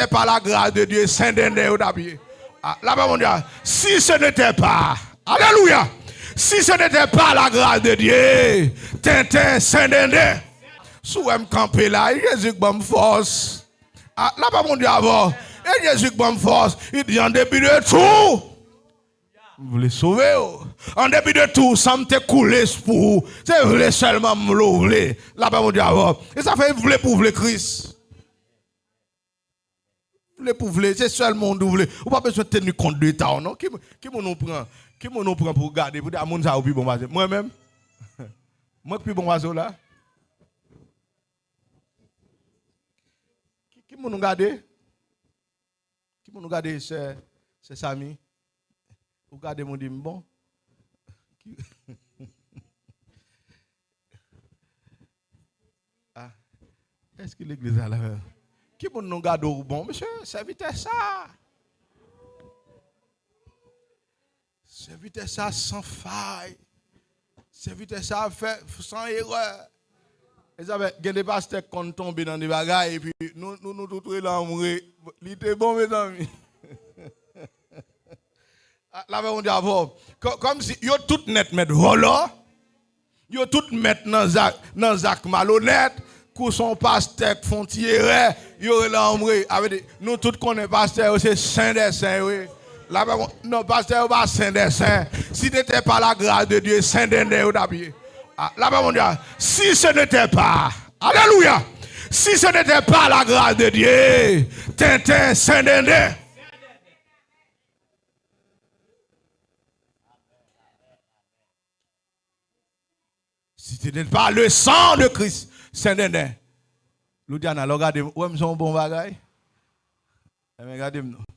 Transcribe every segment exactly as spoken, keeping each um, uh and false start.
n'était pas la grâce de Dieu, Sen Denden yo t ap ye. Ah, lapè Bondye. Si ce n'était pas, alelouya, si ce n'était pas la grâce de Dieu, tenten, Sen Denden. Si w wè m kanpe la, e Jezi k ban m fòs. Ah, lapè Bondye avè w. E Jezi k ban m fòs. Li di, an depi de tou, m vle sove w. An depi de tou, san m te koule pou ou. Se vle sèlman m vle w vle. Lapè Bondye avè w. E sa fè vle pou vle Kris. Vle pou vle, se sèl moun ou vle. Ou pa bezwen teni kont de eta w non. Ki, ki moun ou pran? Ki moun ou pran pou gade? Pou di a moun sa yo pi bon pase mwen menm? Mwen k pi bon pase w la? Ki, ki moun ou gade? Ki moun ou gade, sè, sè Sami? Ou gade m, ou di m bon? Ki- Ah, èske legliz la la? Ki moun nou gade w bon? Mesye, sèvitè sa. Sèvitè sa san fay. Sèvitè sa fè san erè. Mezanmi, gen de pastè k konn tonbe nan de bagay, epi nou, nou, nou tout rele anmwe. Li te bon, mezanmi. Ah, lapè Bondye avè w. Kò-, kòmsi yo tout nèt mèt vòlò. Yo tout mèt nan zak, nan zak malonèt. Kou se yon pastè k fè yon ti erè, yo rele anmwe. Avè di, nou tout konnen pastè yo se sen dè sen yo ye. Lapè Bon-, non, pastè yo pa sen dè sen. Si te te pa la gras de Dye, sen denden yo t ap ye. Ah, lapè Bondye. Si ce n'était pas, alelouya, si ce n'était pas la grâce de Dieu, tenten, sen denden. Si ce n'est pas le sang de Christ, sen denden. Loudiana, lè w gade m, ou wè m se yon bon bagay? Enben, gade m non.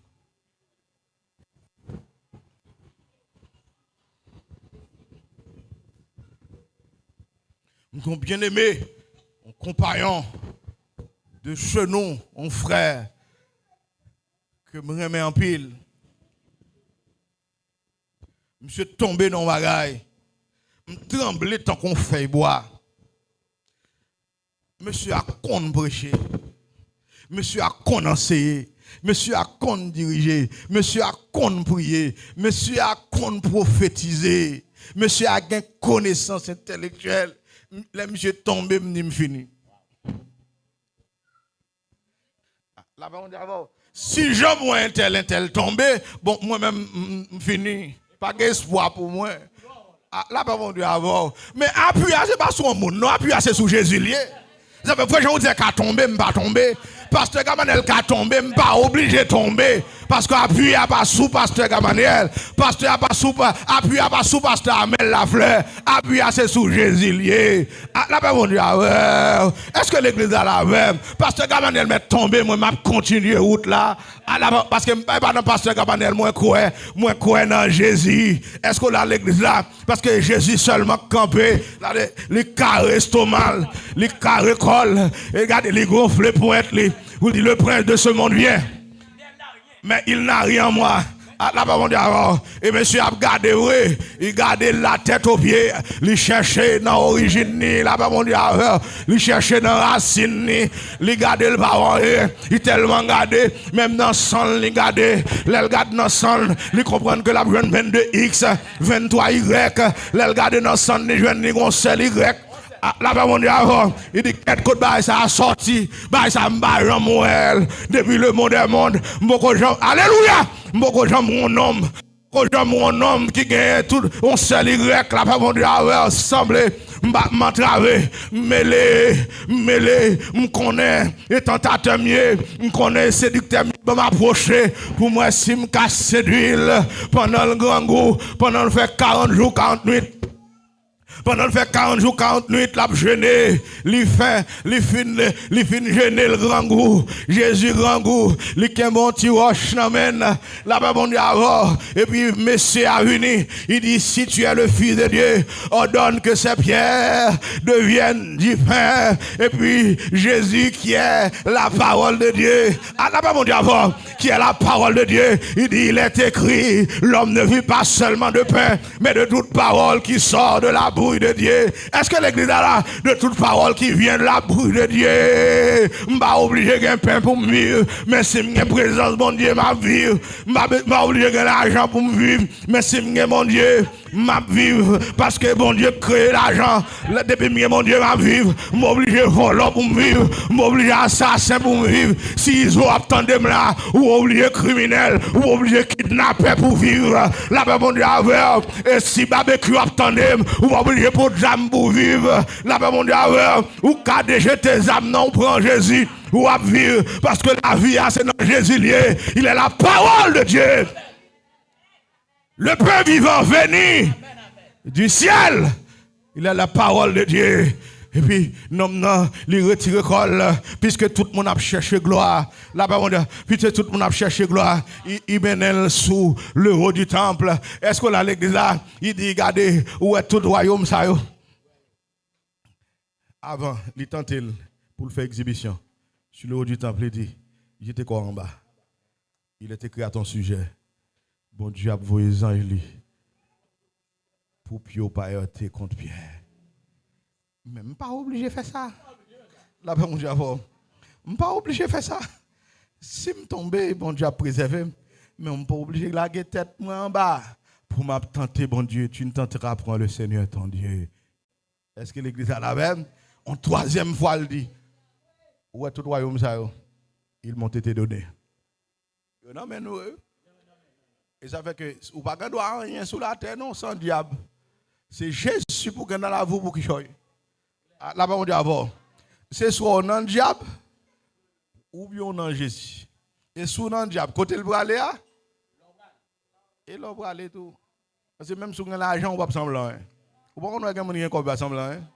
M gon byeneme, yon konpayon de chenou, yon frè ke m renmen anpil. Misye tonbe nan yon bagay. M tranble tankou yon fèy bwa. Mesye a konn preche. Mesye a konn anseye. Mesye a konn dirije. Mesye a konn priye. Mesye a konn pwofetize. Mesye a gen konesans entelektyèl. M-, lè misye tonbe, m di m fini. Lapè Bondye avè w. Si jan m wè entèl, entèl tonbe, bon, mwen menm, m, m, m fini. Pa gen espwa pou mwen. Ah, lapè Bondye avè w. Men apui a, se pa sou yon moun, non, apui a, se sou Jezi l ye. Sa fè, frè Jan Woudyè ka tonbe, m pa tonbe. Pastè Gabanèl ka tonbe, m pa oblije tonbe. Paske apui a pa sou pastè Gabanèl. Pastè a pa sou pa, apui a pa sou pastè Amèl Laflè. Apui a, se sou Jezi l ye. Ah, lapè Bondye avè w. Èske legliz la la avè m? Pastè Gabanèl mèt tonbe, mwen m ap kontinye wout la. Ah, lapè, paske m pa, pa nan pastè Gabanèl mwen kwè, mwen kwè nan Jezi. Èske w la legliz la? Paske Jezi sèlman k kanpe, gade, li kare estoma l, li kare kò l, e gade, li gonfle pwent li. Ou di, le prince de ce monde vient. Mais il n'a rien en moi. Ah, lapè Bondye avè w. E mesye ap gade vre. Li gade la tèt o pye. Li chèche nan orijin ni. Lapè Bondye avè w. Li chèche nan rasin ni. Li gade l pa wè anyen. Li tèlman gade. Menm nan san l, li gade. Lè l gade nan san l, li konprann ke l ap jwenn vennde iks, venntwa igrèk. Lè l gade nan san l, li jwenn li gon sèl igrèk. Ah, lapè Bondye avè w. Li di, kèt kot bagay sa a sòti. Bagay sa a m pa janm wè l. Depi le monde est monde, m poko janm, alelouya, m poko janm wè yon nonm. Poko janm wè yon nonm ki genyen tout yon sèl igrèk. Lapè Bondye avè w. Sanble m pa, m antrave. M mele, m mele. M konnen e tantatè m ye. M konnen e sediktè m ye. Ban m apwoche pou m wè si m ka sedui l pandan l grangou, pandan l fè karant jou, karant nwit. Pandan l fè karant jou, karant nwit, l ap jene, li fen, li fin, li fin jene, l grangou. Jezi grangou, li kenbe yon ti wòch nan men l. Lapè Bondye avè w. Epi mesye a vini, li di, si tu es le Fils de Dieu, ordonne que ces pierres deviennent du pain. Epi Jezi ki è la pawòl de Dye. Ah, lapè Bondye avè w. Qui est la parole de Dieu. Il dit, il est écrit, l'homme ne vit pas seulement de pain, mais de toute parole qui sort de la bouche bruit de Dieu. Èske legliz la la? De tout pawòl ki vyen la, bruit de Dieu. M pa oblije gen pen pou m viv, men si m gen prezans Bondye, m ap viv. M pa, m pa oblije gen lajan pou m viv, men si m gen Bondye, m ap viv. Paske Bondye kreye lajan. Lè, depi m gen Bondye, m ap viv. M oblije vòlò pou m viv. M oblije asasen pou m viv. Si Izo ap tande m la, ou oblije kriminèl, ou oblije kidnapè pou viv. Lapè Bondye avè w. E si Babekyou ap tande m, ou pa oblije pran zam pou viv. Lapè Bondye avè w. Ou ka dejete zam nan, ou pran Jezi, ou ap viv. Paske lavi a se nan Jezi l ye. Il est la parole de Dieu. Le pain vivant venu du ciel. Il est la parole de Dieu. Epi nonm nan, li retire kò l, piske tout moun ap chèche glwa. Lapè Bondye, piske tout moun ap chèche glwa, li, li mennen l sou le haut du temple. Èske w la legliz la? Li di, gade, ou wè tout wayòm sa yo. Avan, li tante l pou l fè egzibisyon. Sur le haut du temple, li di, jete kò w anba. Il est écrit à ton sujet, Bondye ap voye zanj li pou pye w pa heurte kont pyè. Men m pa oblije fè sa. Lapè Bondye avè w. M pa oblije fè sa. Si m tonbe, Bondye ap prezève m. Men m pa oblije lage tèt mwen anba pou m ap tante Bondye. Tu ne tenteras point le Seigneur ton Dieu. Èske legliz la la menm? On twazyèm fwa, l di, ou wè tout wayòm sa yo, ils m'ont été donnés. Yo nan men nou, wi. E sa fè ke ou pa gen dwa anyen sou latè, non, san dyab. Se Jezi pou gen nan lavi w pou kichòy. A, lapè Bondye avè w. Se swa w nan dyab, oubyen w nan Jezi. E si w nan dyab, kote l prale a? E lè w prale tou. Paske menm si w gen lajan, ou p ap sanblan, en. Ou pa konn wè gen moun ki gen kòb, yo pa sanblan, en.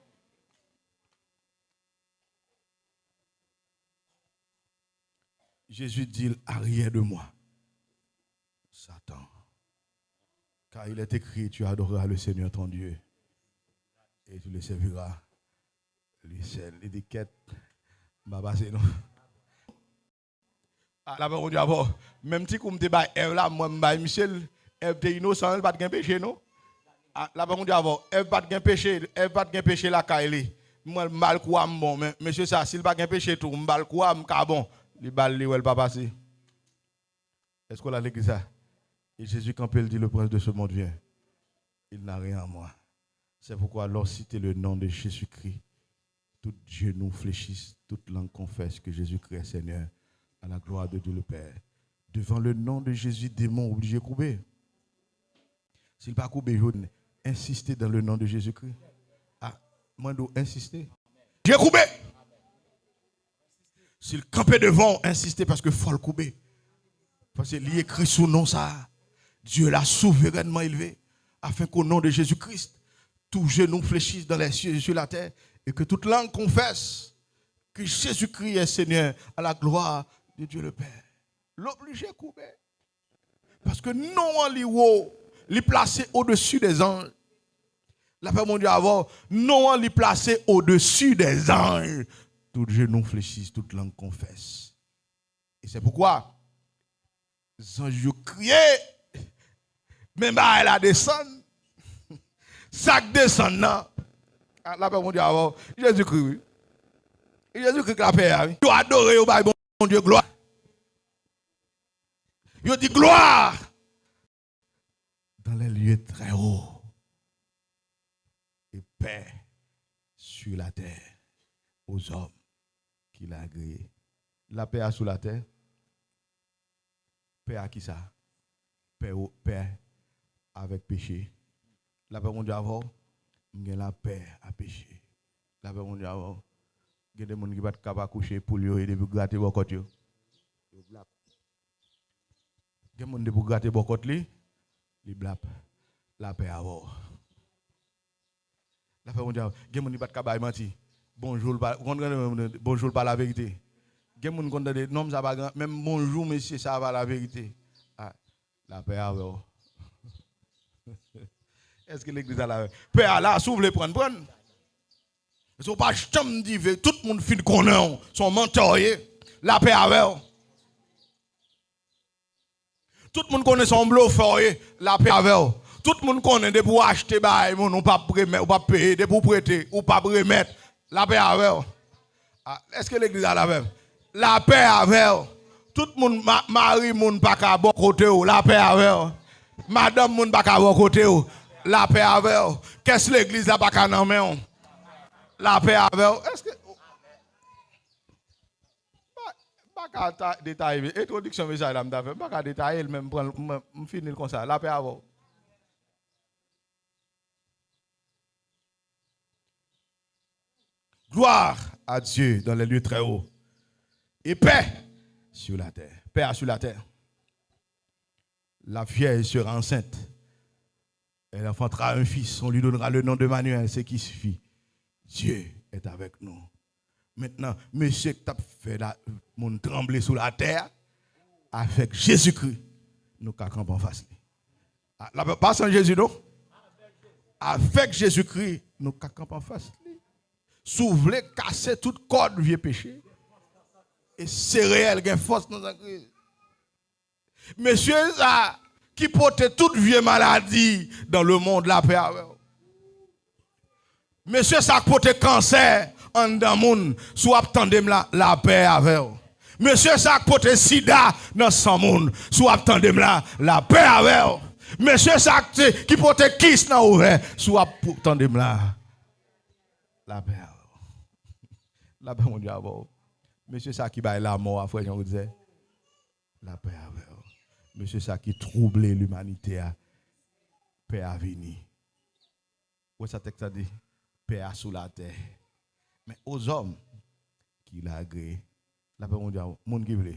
Jésus dit, arrière de moi, Satan. Car il est écrit, tu adoreras le Seigneur ton Dieu et tu le serviras lui seul. Li di, kèt, m pa pase non. A, lapè Bondye avè w. Menm ti kou m te bay Èv la, mwen m bay misye l. Èv te inosan, li pa t gen peche non. A, lapè Bondye avè w. Èv pa t gen peche, Èv pa t gen peche lakay li. Mwen m ba l kou a, m bon, men mesye sa, si l pa gen peche tou, m ba l kou a, m ka bon. Li ba l, li wè l pa pase. Èske w la legliz sa? E Jezi kanpe, l di, le prince de ce monde vient. Il n'a rien en moi. C'est pourquoi, alors, citez le nom de Jésus-Christ. Tout genou fléchisse, toute langue confesse que Jésus-Christ est Seigneur, à la gloire de Dieu le Père. Devant le nom de Jésus, démon oblije koube. Si l pa koube, jodi, insiste dans le nom de Jésus-Christ. A, mwen di w, insiste. Dye koube. Si l kanpe devan w, ensiste, paske fò l koube. Paske li ekri sou non sa a, Dieu l'a souverainement élevé, afin qu'au nom de Jésus-Christ, tout genou fléchisse dans les cieux et sur la terre, et que toute langue confesse que Jésus-Christ est Seigneur, à la gloire de Dieu le Père. L oblije koube. Paske non an li wo, li plase odesi dè zanj. Lapè Bondye avè w, non an li plase odesi dè zanj. Tout genou fléchisse, toute langue confesse. Et c'est pourquoi zanj yo kriye, men bagay la desann. Sa k desann nan, a, lapè Bondye avè w. Jezikri, wi. Jezikri k lapè a, wi. Yo adore, yo bay Bondye glwa. Yo di, gloire dans les lieux très hauts et paix sur la terre aux hommes qu'il a agréés. Lapè a sou latè. Pè a kisa? Pè, pè avèk peche. Lapè Bondye avè w. M gen lapè a peche. Lapè Bondye avè w. Gen de moun ki pa t kab akouche poul yo, e depi w grate bò kòt yo, yo blap. Gen moun depi w grate bò kòt li, li blap. Lapè avè w. Lapè Bondye avè w. Gen moun li pa t ka bay manti. Bonjou l pa, ou konn tande moun, bonjou l pa laverite. Gen moun konn tande nonm sa pa gen, menm bonjou mesye sa pa laverite. A, lapè avè w. Èske legliz la la? Pè a la, si w vle prann, prann. Paske w pa janm di ve, tout moun fin konnen w, se yon mantè w ye. Lapè avè w. Tout moun konnen se yon blofè w ye, lapè avè w. Tout moun konnen depi w achte bagay moun, ou p ap remèt, ou p ap peye, depi w prete, ou p ap remèt. Lapè avè w. Ah, èske legliz la lapè? Lapè avè w. Tout moun, ma- mari moun pa ka bò kote w, lapè avè w. Madanm moun pa ka bò kote w, lapè avè w. Kès legliz la pa ka nan men w, lapè avè w. Èske m pa ka ta- detaye entwodiksyon mesaj la m ta fè, m pa ka detaye l, men m pran m, m fini l konsa, lapè avè w. Gloire à Dieu dans les lieux très hauts et paix sur la terre. Paix sur la terre. La vierge sera enceinte. Elle enfantera un fils. On lui donnera le nom d'Emmanuel, ce qui signifie Dieu est avec nous. Mentnan, mesye k t ap fè la, moun tranble sou latè a, avèk Jezikri, nou ka kanpe anfas li. Ah, la, pa san Jezi, non. Avèk Jezikri, nou ka kanpe anfas li. Si w vle kase tout kòd vye peche, e se reyèl, gen fòs nan san Kris. Mesye sa ki pote tout vye maladi dans le monde, lapè avè w. Mesye sa k pote kansè anndan moun, si w ap tande m la, lapè avè w. Mesye sa k pote sida nan san moun, si w ap tande m la, lapè avè w. Mesye sa k te- ki pote kis nan ovè, si w ap pou- tande m la, lapè avè w. Lapè Bondye avè w. Mesye sa ki bay lamò a, frè Jean Rodizer, lapè avè w. Mesye sa ki twouble limanite a, pè a vini. Ou wè sa tèks la di? Pè a sou latè. Men ozòm ki lagre, lapè Bondye avè w. Moun ki vle.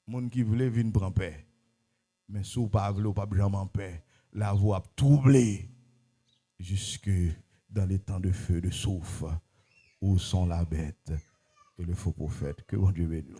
Moun ki vle vin pran pè. Men si w pa vle, w p ap janm an pè. Lavi w ap twouble jusque dans les temps de feu, de souffre, où sont la bête et le faux prophète. Que Bondye beni w.